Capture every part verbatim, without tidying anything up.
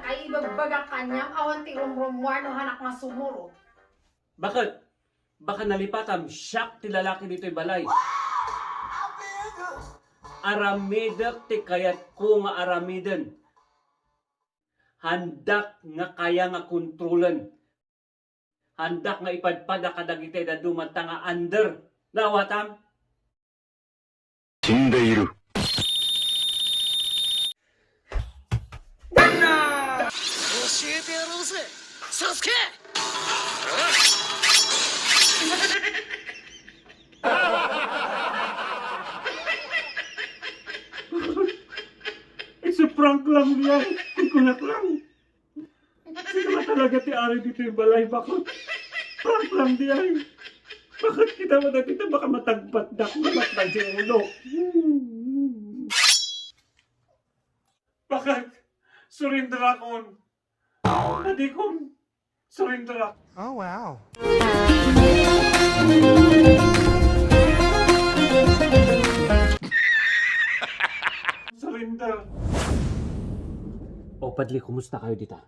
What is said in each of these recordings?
Kaibagbagak kaniam, awan ti rumrummuar no hanak nga sumurot. Baket? Baka nalipatam, siak ti lalaki ditoy balay. Aramidek ti kayatko nga aramiden. Handak nga kaya nga kontrolen. Handak nga ipadpada kadagiti dadduma ta nga under. Naawatam? 死んでいる。 It's a prank lang yan. Kukunak lang. Sino nga talaga ti ari ditoy balay, Baket? Prank lang di ay. Baket kita mo dati baka matagbatdak, mamatag si ulo. Baket? Surrender akon. Dadi kon surrender ak. Oh, wow. Surrender. O, Padli, kumusta kayo dita?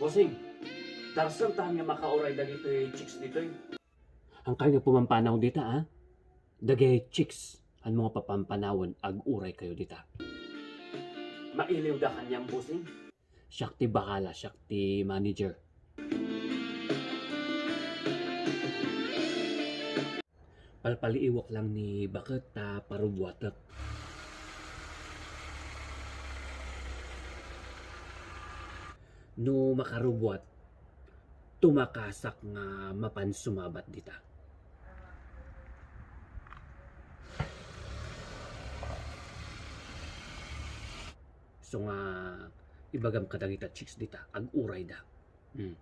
Bossing, darsen ta nga makauray dagitoy chicks ditoy. Ang kayo nga pumampanaw dita, ah? Dagay chicks, han mga papampanawen, ag-uray kayo dita. Mailiw da kaniam, bossing? Siak ti bahala, siak ti manager. Palpaliiwak lang ni Baket ta parubuatek. No makarubuat, tumakasak nga mapan sumabat dita. So nga, ibagam kadagita chicks dita, ag-uray da. Hmm.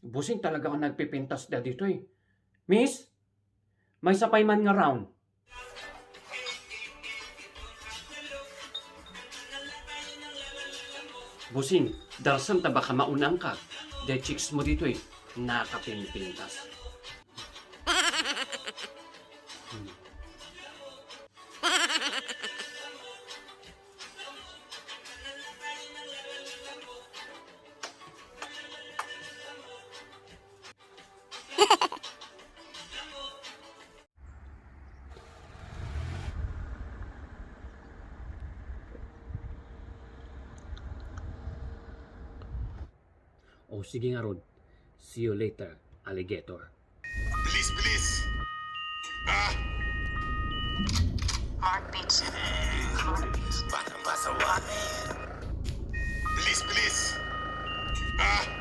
Bossing, talaga nga nagpipintas da ditoy. Miss, maysa pay man nga round. Bossing, darsen ta baka maunang ka. Day chicks mo ditoy, nakapimpintas. Hmm. O, sige ngarud. See you later, alligator. Bilis, bilis! Ah! Mark Beach. Baka masawani. Bilis, bilis! Ah!